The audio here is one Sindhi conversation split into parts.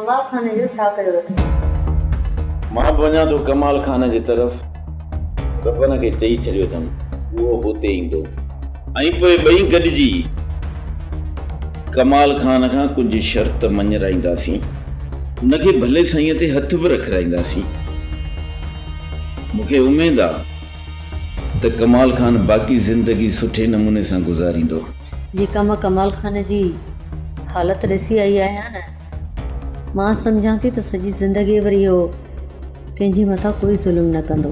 ڪمال خان جو ڇا ڪيو اٿئي؟ مان به وڃان ٿو ڪمال خان جي طرف. ربن کي چئي ڇڏيو اٿم، اهو به اتي ايندو. ۽ پوء ٻئي گڏجي ڪمال خان کان ڪجهه شرط مڃرائينداسين. هن کي ڀلي سائينء تي هٿ به رکرائينداسين. مون کي اميد آ ته ڪمال خان باقي زندگي سٺي نموني سان گذاريندو. جيڪا مان ڪمال خان جي حالت ڏسي آئي آهيان نه. مان سمجهان ٿي ته سڄي زندگي وري اهو ڪنهن جي مٿان ڪوئي ظلم نه ڪندو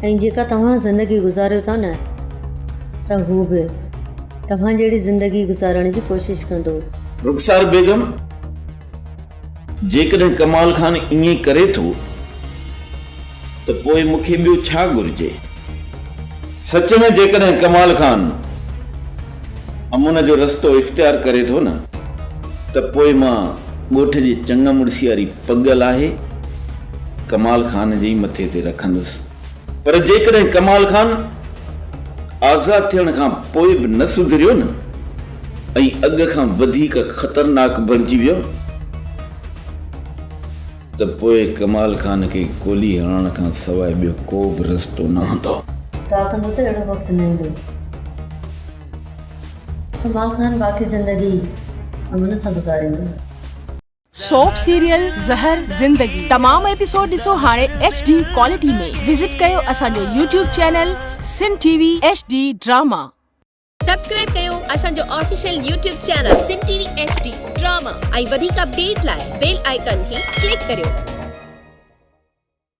۽ جيڪا توهان زندگي گذاريو ٿا نه ته هو به توهان جهڙي زندگي گذارڻ جي ڪوشش ڪندو. رخسار بيگم، جيڪڏهن ڪمال خان ائين ڪري ٿو ته پوء مون کي ٻيو ڇا گهرجي؟ سچ ۾ جيڪڏهن ڪمال خان امن جو رستو اختيار ڪري ٿو نه ته پوء مان ڳوٺ جي چڱ مڙسي واري پڳ لاهي ڪمال خان جي ئي مٿي تي رکندس. پر جيڪڏهن ڪمال خان آزاد ٿيڻ کان پوء به نه سڌريو نه ۽ اڳ کان وڌيڪ خطرناڪ بڻجي ويو ته پوء ڪمال خان کي گولي هڻڻ کان سواء ٻيو ڪو به رستو نه هوندو. دعا ڪندو ته اهڙو وقت نه ايندو. ڪمال خان باقي زندگي امن سان گذاريندو. سوپ سيريل زهر زندگي تمام ايپيسوڊ ڏسو هاڻي ايڇ ڊي ڪوالٽي ۾ وزٽ ڪيو اسان جو YouTube channel Sindh T V H D drama. Subscribe ڪيو اسان جو official YouTube channel Sindh T V H D drama ۽ وڌيڪ اپڊيٽ لاء بيل آئيڪان کي ڪلڪ ڪريو.